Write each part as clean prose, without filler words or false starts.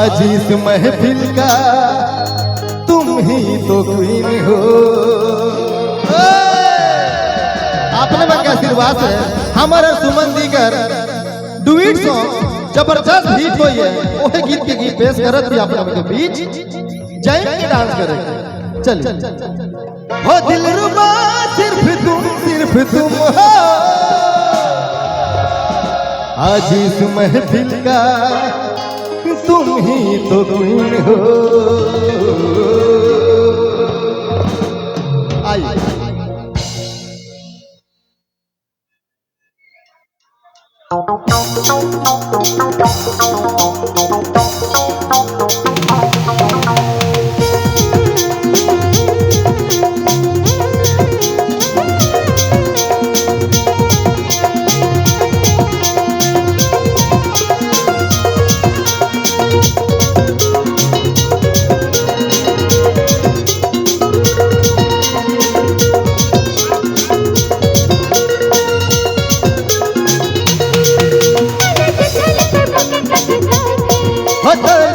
आज इस महफिल का तुम ही तो क्वीन हो। आपने मन के आशीर्वाद से हमारा सुमन दीगर डुइट सॉन्ग जबरदस्त हिट हुई है। ओहे गीत के गीत पेश करत भी आप लोगों के बीच जैन के डांस करे। चलिए हो दिल रुबा सिर्फ तुम हो। आज इस महफिल का तुम ही तो क्वीन हो। आइए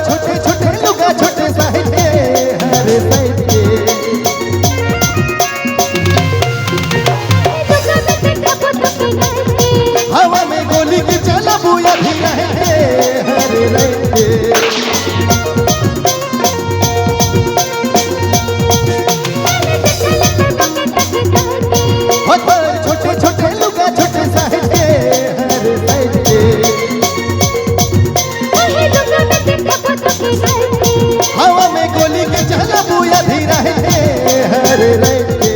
छोटे छोटे लुगा छोटे साइड के हरे साइड के हवा में गोली के चला बुया भी रहे हरे राइट के। छोटे छोटे लुगा छोटे साइड के हरे साइड के हवा में गोली के चला बुया भी रहे हरे राइट के।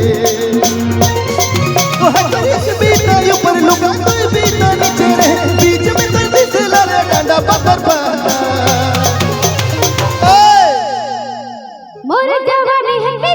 ऊपर लुगा कोई भी तो नीचे रहे बीच में सर्दी से लड़े डंडा पत्थर पर। मोर जवानी है के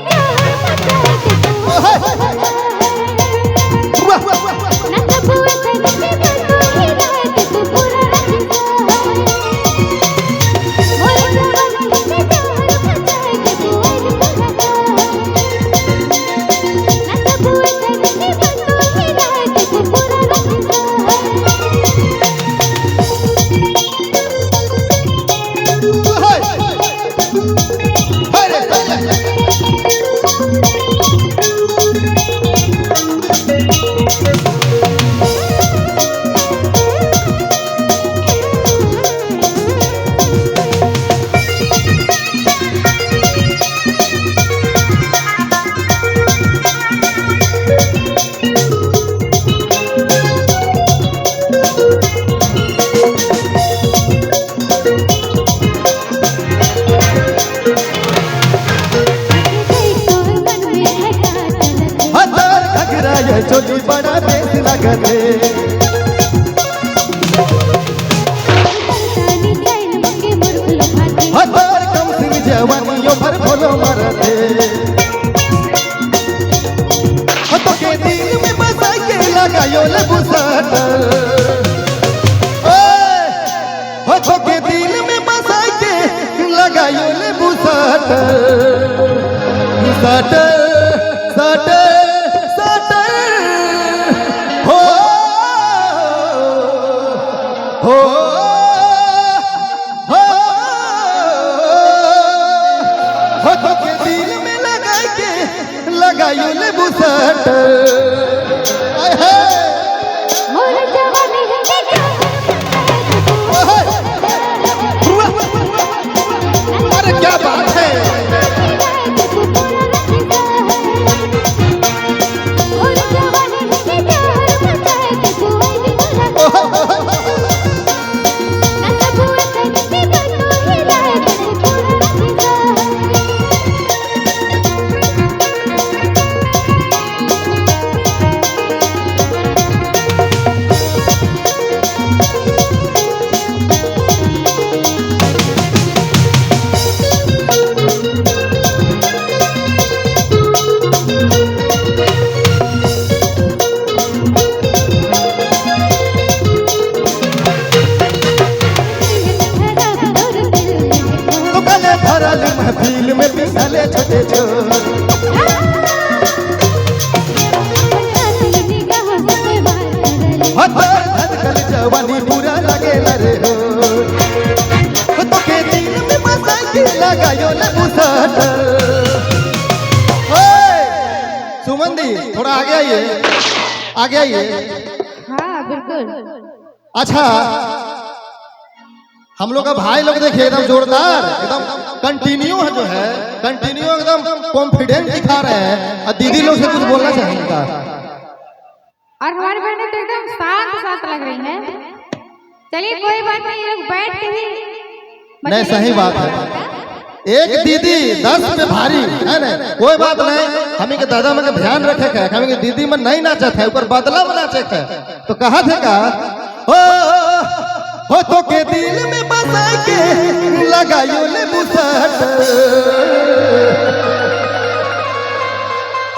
चोली बड़ा बेस लगते हतार कम सिंह जवानियों पर भोलो मरते तो के दिल में बसा के लगायो ले बुसाट। तो के दिल में बसा के लगायो ले बुसाट साट साट साट हो हो हो तो के दिल में लगा के लगायो ले बुसाट। आय है मोर जवानी है के। अरे क्या बात है। महफिल में पिघले छोटे छोटे जवानी पूरा लगे रे हो। तो के दिल में लगायो ले बुसट। ओए सुमन दी, थोड़ा आगे आइए, आगे आइए। हाँ, बिल्कुल। अच्छा, हम लोग का भाई लोग देखिए, एकदम जोरदार, एकदम कंटिन्यू है, जो है कंटिन्यू, एकदम कॉन्फिडेंस दिखा रहे हैं। और दीदी लोग से कुछ बोलना चाहेंगे का? और हमारी बहनें तो एकदम शांत शांत लग रही हैं। चलिए, कोई बात नहीं, ये लोग बैठ के भी नहीं, सही बात है। एक दीदी 10 पे भारी है ना। कोई बात नहीं, हमें के दादा में के ध्यान रखे के है, हमें के दीदी में नहीं नाचत है, ऊपर बदला में नाचे के है। तो कहा थे का हो तो के दिल में बसा के लगायो ले बुसट।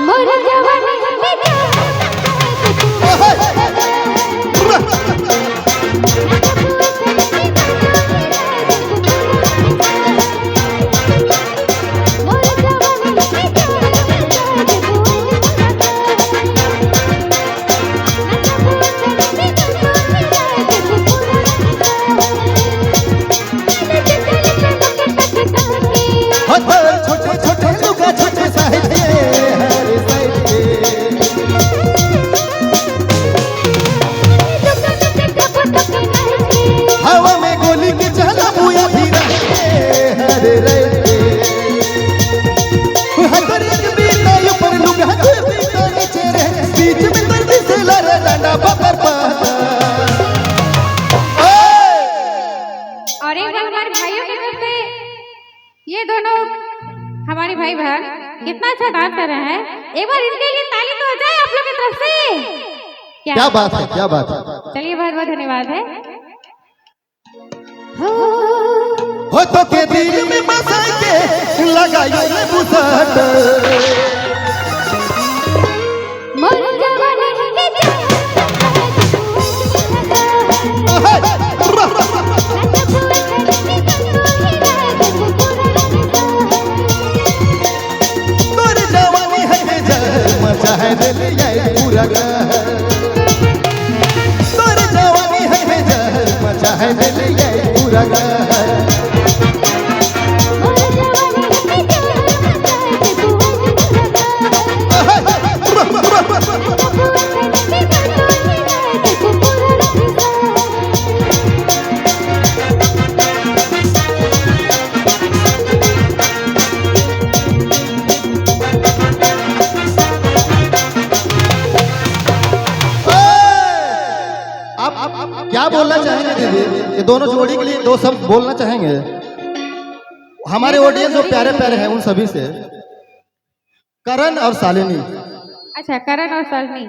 मोर जवानी है। हो तो छोटे छोटे लुगा छोटे साइज के, हर साइज के। हवा में गोली के चला बुया भी रहे, हर रहे। हर एक बीता ऊपर लुगा के बीता नीचे रहे, बीच में दर्द से लड़ डंडा पकड़ पाता। और एक बार हमारे भाइयों की तरफ से, ये दोनों हमारे भाई बहन कितना अच्छा डांस कर रहे हैं, एक बार इनके लिए ताली तो हो जाए आप लोग की तरफ से। क्या बात है, क्या बात है! चलिए, बहुत बहुत धन्यवाद है। हो तो के दिल में बसा के लगायो ले बुसट। तोर जवानी है के जहर मचा है दिल ये पूरा घर। तोर जवानी है के जहर मचा है दिल ये पूरा घर। आप क्या बोलना चाहेंगे दीदी, ये दोनों जोड़ी के लिए दो शब्द बोलना चाहेंगे हमारे ऑडियंस जो प्यारे प्यारे हैं उन सभी से, करण और शालिनी। अच्छा, करण और शालिनी।